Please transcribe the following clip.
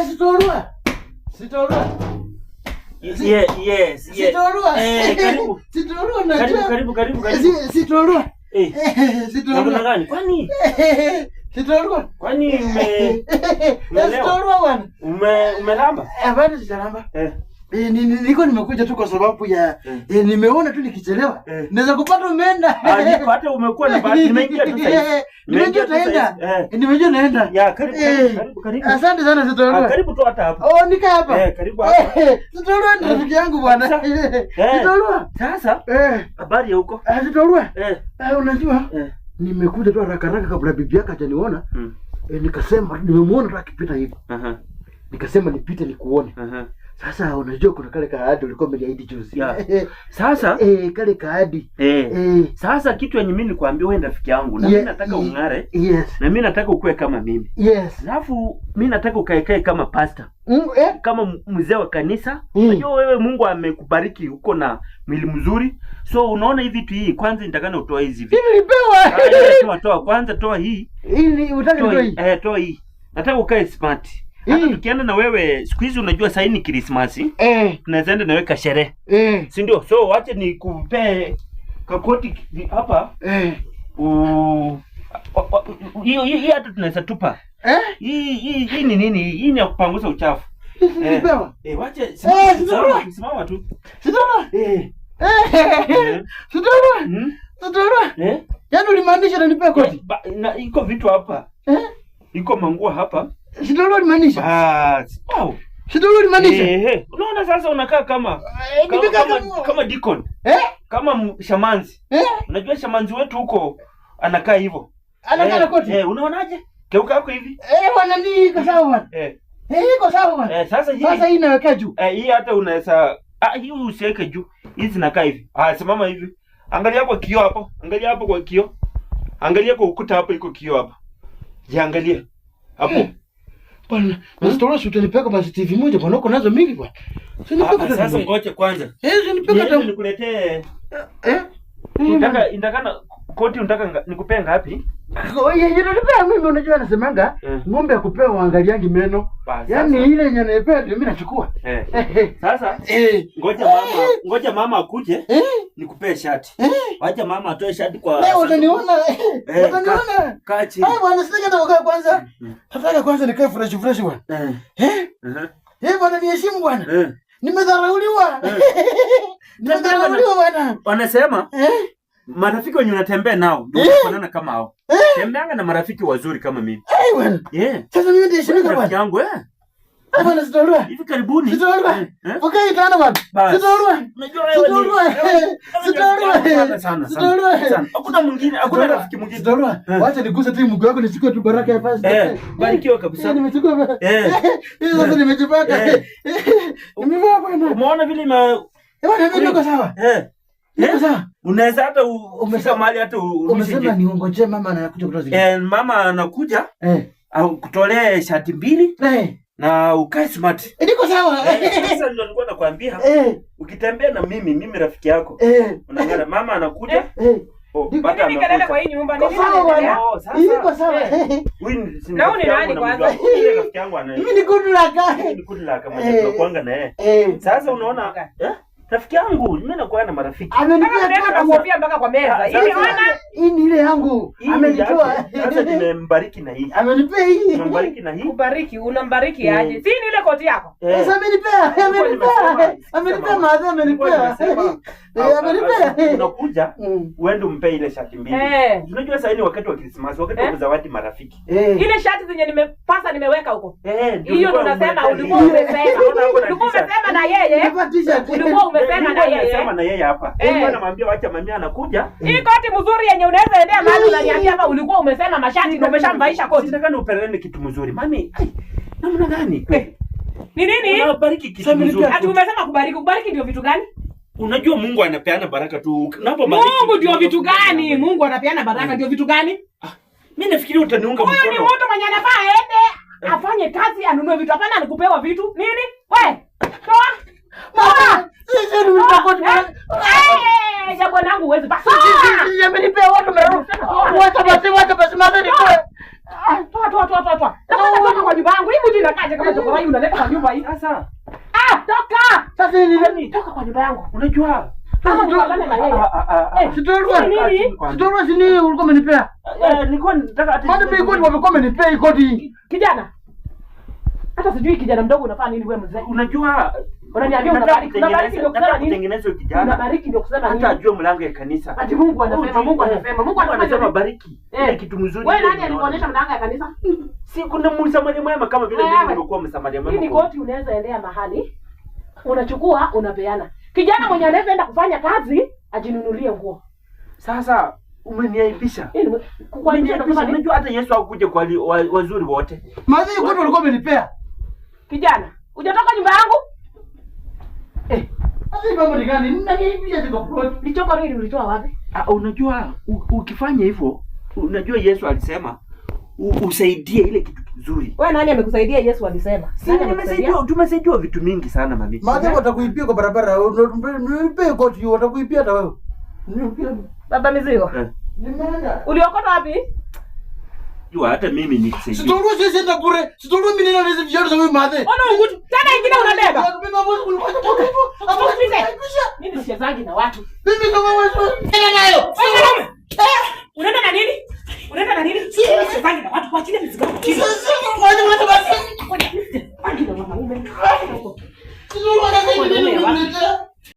Sitorua. Sitorua. Yeah, yes. Sitorua. Karibu. Sitorua Karibu, najua. Karibu, karibu, karibu. Sitorua. Namna Sitorua. gani? Kwani Sitorua. kwani umeelewa? Sitorua bwana. Umelamba? Bado sijalamba. Niko nimekuja tu kwa sababu ya nimeona tu nikichelewa. Naweza kupata umeenda. Ah, niko hata umekuwa na bahati, nimeingia tu sasa. Nimejua utaenda. Nimejua naenda. Ya, karibu, karibu, karibu, karibu. Asante sana Sitorua. Ah, karibu tu hata hapa. Oh, nika hapa. Karibu hapa. Sitorua ni rafiki yangu bwana. Sitorua. Sasa habari ya huko? Sitorua. Unajua? Nimekuja tu haraka haraka kabla bibi yako hajaniona. Nikasema nimemuona tu akipita hivi. Nikasema nipite nikuone. Sasa unajua kuna kale kaadi ulikuwa umeniahidi juzi. Yeah. Sasa kale kaadi. Sasa kitu yenye mimi nilikwambia wewe rafiki yangu na mimi nataka ung'are. Yes. Na mimi nataka ukue kama mimi. Yes. Alafu mimi nataka ukaekae kama pastor. Kama mzee wa kanisa. Unajua wewe Mungu amekubariki uko na mwili mzuri. So unaona hivi vitu hii kwanza nitakana utoe hizi vitu. Nilipewa. Toa, toa kwanza, toa hii. Hii ni utaki nitoe hii. Toa hii. Nataka ukae smart. Hata tukienda na wewe siku hizi unajua sasa ni Christmas. Tunaweza enda na wewe kasherehe. Si ndio? So wacha nikupee kakoti hapa. Hiyo hata tunaweza tupa. Hii ni nini? Hii ni ya kupangusa uchafu. Hii nilipewa. Wacha Sitorua. simama tu. Sitorua. Sitorua. Sitorua. Yaani ulimaanisha na nipee koti? Na iko vitu hapa. Iko manguo hapa. Sitorua ulimaanisha? Bas. Wow. Sitorua ulimaanisha? Unaona sasa unakaa kama nimekaa kama deacon. Kama shamanzi. Unajua shamanzi wetu huko anakaa hivyo. Anakaa na koti? Unaonaje? Geuka hapo hivi. Bwana ni iko sawa bwana. Iko sawa bwana. Sasa hii. Sasa hii inaweka juu. Hii hata unaweza hii usiweke juu. Hizi zinakaa hivi. Simama hivi. Angalia kwa kioo hapo. Angalia hapo kwa kioo. Angalia kwa ukuta hapo iko kioo hapo. Jiangalie. Hapo. Bwana, Sitorua si utanipeka basi TV moja bwana, uko nazo mingi bwana. Si nipeke tu. Sasa ngoje kwanza. Si nipeke tu. Nikuletee. Unataka koti unataka nikupee ngapi? Unanipea mimi, unajua nasemanga ng'ombe ya kupewa uangaliangi meno. Yaani ile yenye naipea ndio mimi nachukua. Sasa ngoja mama akuje nikupee shati. Wacha mama atoe shati kwa. Leo utaniona. Utaniona. Kaa chini. Bwana sitaki hata kukaa kwanza. Nataka kwanza nikae fresh fresh bwana. Bwana niheshimu bwana. Nimedharauliwa. Nimedharauliwa bwana. Wanasema marafiki wenye unatembea nao ndio unafanana kama hao. Tembeanga na marafiki wazuri kama mimi. Bwana. Sasa mimi ndio heshimika bwana. Rafiki yangu Bwana Sitorua. Hivi karibuni. Sitorua. Okay tano bwana. Sitorua. Unajua wewe ni Sitorua. Sana, Sitorua. sana. Hakuna mwingine, hakuna rafiki mwingine. Sitorua. Wacha niguse tu mguu wako nichukue tu baraka ya pasta. Barikiwa kabisa. Nimechukua. Sasa nimejipaka. Nimevaa bwana. Umeona vile Bwana mimi niko sawa. Niko sawa. Unaweza hata umefika mahali hata umesema niongojee mama anakuja kutoa zingine. Mama anakuja. Au kutolee shati mbili. Na ukae smart. Niko sawa. Sasa ndio nilikuwa nakwambia. Ukitembea na mimi rafiki yako. Unaangalia mama anakuja. Bata Nini kelele kwa hii nyumba? Nini Sawa bwana. Sasa. Iko sawa. Huyu ni Na huyu ni nani kwanza? Huyu rafiki yangu ana. Mimi ni good luck. Mimi ni good luck mwenye tunakuanga na yeye. Sasa unaona rafiki yangu, mimi nakuwa na marafiki. Amenipea kofia mpaka kwa meza. Hii ana hii ni ile yangu. Amenitoa. Sasa nimembariki na hii. Amenipea hii. Nimembariki na hii. Kubariki, unambariki aje? Si ni ile koti yako? Sasa amenipea, amenipea. Amenipea maadha, amenipea. Amenipea. Unakuja uende umpe ile shati mbili. Unajua sasa ni wakati wa Christmas, wakati wa kuzawadi marafiki. Ile shati zenye nimepasa nimeweka huko. Ndio Hiyo ndo unasema ulikuwa umesema. Ulikuwa umesema na yeye. Ulikuwa umesema na yeye. Nimesema na yeye hapa. Nilikuwa namwambia wacha mami anakuja. Hii koti mzuri yenye unaweza endea mahali unaniambia hapa ulikuwa umesema mashati ndio umeshamvaisha koti. Sitaka niupelele kitu mzuri. Mami, namna gani kweli? Ni nini? Unabariki kitu mzuri. Ati umesema kubariki, kubariki ndio vitu gani? Unajua Mungu anapeana baraka tu. Unapobariki Mungu ndio vitu gani? Mungu anapeana baraka ndio vitu gani? Mimi nafikiri utaniunga mkono. Huyo ni mtu mwenye anafaa aende afanye kazi anunue vitu. Hapana alikupewa vitu. Nini? We! Toa! Mama! Sisi ni mtakoti. Jambo langu huwezi basi. Sisi amenipea watu mero. Wacha basi, wacha basi mama nitoe. Toa, toa, toa, toa. Toa kwa nyumba yangu. Hii mtu inakaa. aje kama chokorai unaleta kwa nyumba hii? Sasa Ah, toka! Sasa ni nini? Toka kwa nyumba yangu. unajua Ama nipatane na yeye. Ah, ah, ah. Eh, Sitorwa. nini? Sitorwa si nini ulikuwa umenipea? Eh, nilikuwa nataka hata Bado mimi kodi wamekuwa wamenipea hii kodi. Kijana. Hata sijui kijana mdogo unafanya nini wewe mzee? Unajua Unaniambia nataka unabariki, unabariki ndio kusema nataka nini? kutengeneza huyu kijana Unabariki ndio kusema hata nini? ajue mlango ya kanisa. Ati Mungu anasema, Mungu anasema, Mungu anasema bariki. Eh. Ile kitu mzuri. Wewe ile nani unaona. alikuonyesha mlango ya kanisa? Si kuna msamaria mwema kama vile mimi Wewe. nimekuwa msamaria Hii ni mwema. koti unaweza endea mahali. Unachukua, unapeana. Kijana mwenye anaweza enda kufanya kazi, ajinunulie nguo. Sasa umeniaibisha. Hii ni kwa nini Umeniaibisha. unasema nini? Unajua hata Yesu hakuja kwa wazuri wote. Maana hii kodi ulikuwa umenipea. Kijana, hujatoka nyumba yangu? Eh, sasa hii mambo ni gani? Nani ziko plot? Lichoko hili ulitoa wapi? Ah, unajua ukifanya hivyo, unajua Yesu alisema usaidie ile kitu kizuri. Wewe nani amekusaidia? Yesu alisema. Si nimesaidiwa, tumesaidiwa vitu mingi sana mami. Maana watakuibia kwa barabara. Nipe koti hiyo watakuibia hata wewe. Nipe. Baba mizigo. Eh. Nimeenda. Uliokota wapi? Jua hata mimi nikusaidia. Sitorwa sisi enda bure. Sitorwa mimi nina hizi viatu za huyu madhe. Ona ungutu. Tena ingine unabeba. Mimi mambo kulikuwa hivyo. Mimi sichezangi na watu. Mimi kama wewe. Tena nayo. Wewe